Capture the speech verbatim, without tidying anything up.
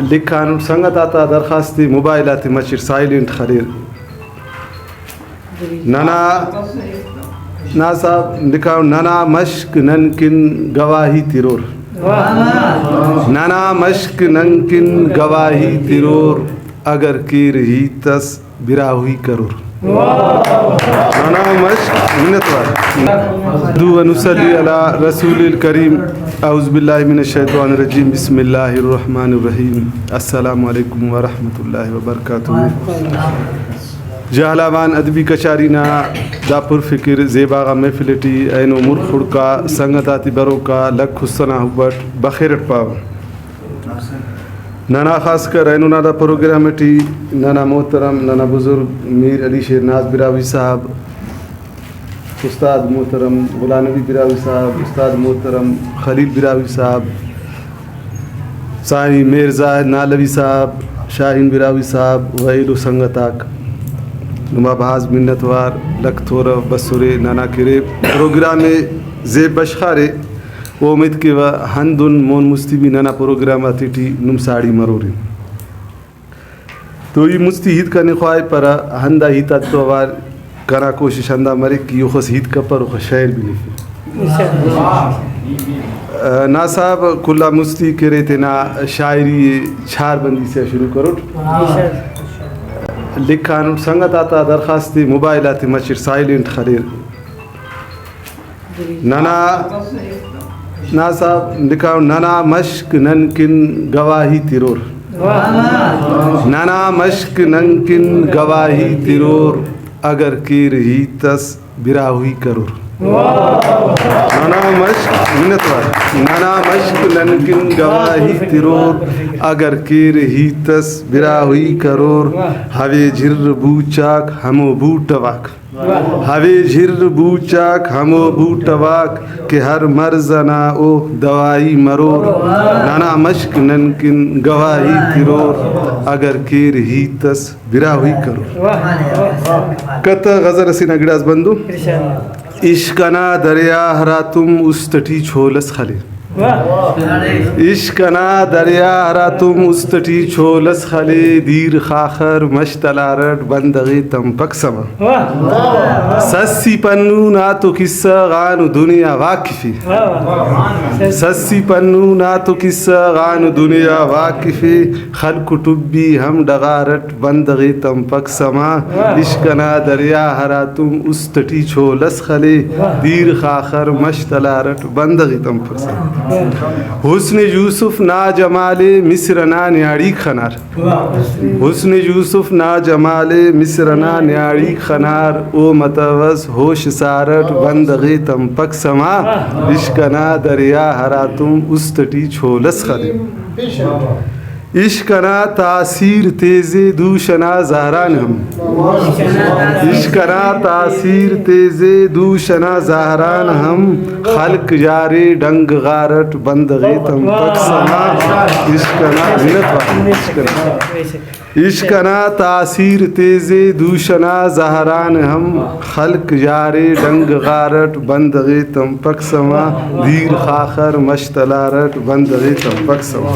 لکھانٹ، سنگت آتا درخواست ءِ موبائل آتے مچٹ سائلنٹ خلیر۔ ننا، نا صاحب لکھانٹ، ننا مشک نن کن گواہی ترور۔ ننا مشک نن کن گواہی ترور، اگر کیر ہیت اس براہوئی کرور۔ ننا مشک، منت وار۔ دو نصلی علی رسول الکریم۔ اعوذ باللہ من الشیطان الرجیم۔ بسم اللہ الرحمن الرحیم۔ السلام علیکم ورحمۃ اللہ وبرکاتہ۔ جہلاوان ادبی کچاری نا دا پرفکر زیبا غا محفل ٹی اینو مر خڑکا سنگت آتے بروکا لکھ است ئنا حب اٹ بخیر اٹ پاوہ۔ ننا خاص کر اینو نا دا پروگرام ٹی ننا محترم، ننا بزرگ میر علی شیر ناز براہوئی صاحب، استاد محترم غلام نبی براہوئی صاحب، استاد محترم خلیل براہوئی صاحب، سائیں میر زاہد نالوی صاحب، شاہین براہوئی صاحب و ایلو سنگت آک، نما بھاز منت وار، لکھ تورہ بسرے ننا کرے پروگرام ءِ زیب بشخارے۔ و امید کیوہ ہندن مون مستی بھی ننا پروگرام آتیٹی نم ساڑی مرورے۔ تو ای مستی ہیت کنے خواہپرہ، ہندا ہیت آتتو اوار کنا کوشش ہندا مریک کہ اوخس ہیت کپر، اوخس شئیر بنفے۔ نا صاحب، کل آن مستی کرے تینا شاعری ءِ چھار بندی سے آ شروع کروٹ۔ لکھانٹ، سنگت آتا درخواست ءِ موبائل آتے مچٹ سائلنٹ خلیر۔ ننا، نا صاحب لکھانٹ، ننا مشک نن کن گواہی ترور۔ ننا مشک نن کن گواہی ترور، اگر کیر ہیت اس براہوئی کرور۔ ننا مشک، منت وار، ننا مشک نن کن گواہی ترور، اگر کیر ہیت اس براہوئی کرور۔ ہوے جھر بوچاک ہمو بوٹ واک۔ ہوے جھر بوچاک ہمو بوٹ واک، کہ ہر مرض ئنا او دوائی مرور۔ ننا مشک نن کن گواہی ترور، اگر کیر ہیت اس براہوئی کرور۔ کتہ غزل اسے نا گڑاس بندو۔ عشق ئنا دریا ہراتم است ٹی چھول اس خلے۔ عشق ئنا دریا ہراتم است ٹی چھول اس خلے، دیر خاخر مش تلار اٹ بندغ ءِ تمپک سما۔ سسی پنو نا تو قصہ غان و دنیا واقف ءِ۔ سسی پنو نا تو قصہ غان و دنیا واقف ءِ، خلق و ٹبی ہم ڈغار اٹ بندغ ءِ تمپک سما۔ عشق ئنا دریا ہراتم است ٹی چھول اس خلے، دیر خاخر مش تلار اٹ بندغ ءِ تمپک سما۔ حسن یوسف نا جمال ءِ مصر ئنا نیاڑیک خنار۔ حسن یوسف نا جمال ءِ مصر ئنا نیاڑیک خنار، او متوس ہوش سار اٹ بندغ ءِ تمپک سما۔ عشق ئنا دریا ہراتم است ٹی چھول اس خلے۔ عشق ئنا تاثیر تیزے دوش ئنا زہران ہم۔ عشق ئنا تاثیر تیزے دوش ئنا زہران ہم، خلق یارے ڈنگ غار اٹ بندغ ءِ تمپک سما۔ عشق ئنا، منت وار، عشق ئنا۔ عشق ئنا تاثیر تیزے دوش ئنا زہران ہم، خلق یارے ڈنگ غار اٹ بندغ ءِ تمپک سما، دیر خاخر مش تلار اٹ بندغ ءِ تمپک سما۔